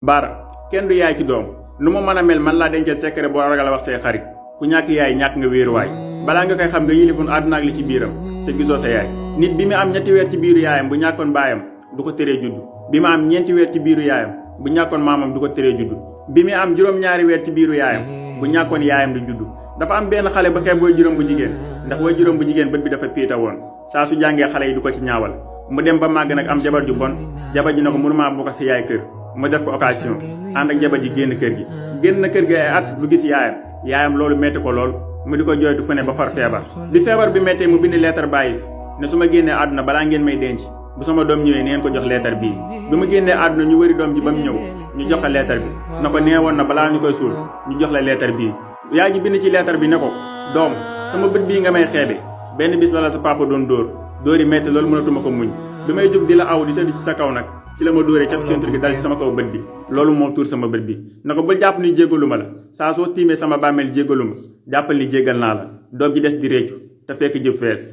Baara kenn du yaay ci doom nu mu mën a mel man laa dencal secret boo ragal a wax say xarit ku ñàkk yaay ñàkk nga wéeruwaay balaa nga koy xam nga yilifoon àdduna ak li ci biiram te gisoo sa yaay. nit bi mu am ñetti weer ci biiru yaayam bu ñàkkoon baayam du ko teree juddu bi mu am ñeenti weer ci biiru yaayam bu ñàkkoon maamam du ko teree juddu bi mu am juróom-ñaari weer ci biiru yaayam bu ñàkkoon yaayam du juddu. dafa am benn xale ba xeeb way juróom bu jigéen ndax way juróom bu jigéen bët bi dafa piita woon saa su jàngee xale yi du ko ci ñaawal mu dem ba màgg nag am jabar ju bon jabar ji ne ko mënumaa bokk sa yaay kër mu def ko occasion ànd ak jabar ji génn kër gi génn na kër gi ay at du gis yaayam loolu metti ko lool mu di ko jooytu fu ne ba far feebar bi feebar bi méttee mu bind leetar bàyyi fi ne su ma génnee àdduna balaa ngeen may denc bu sama doom ñëwee neen ko jox leetar bii bi mu génnee àdduna ñu wëri doom ji ba mu ñëw ñu jox ko leetar bi na ko nee woon na balaa ñu koy suul ñu jox la leetar bii yaay ji bind ci leetar bi ne ko doom sama bët bii nga may xeebe benn bis la sa papa doon dóori metti loolu mënatuma ko muñ bi may jóg di la aw di tëdd ci sa kaw nag ci la ma dóoree ca centre gi dal ci sama kaw bët bi loolu moo tuur sama bët bi na ko bul jàpp ni jéggalu ma la saa soo tiimee sama bàmmeel jéggalu ma jàppal ni jéggal naa la doom ji des di réccu te fekk jëf fees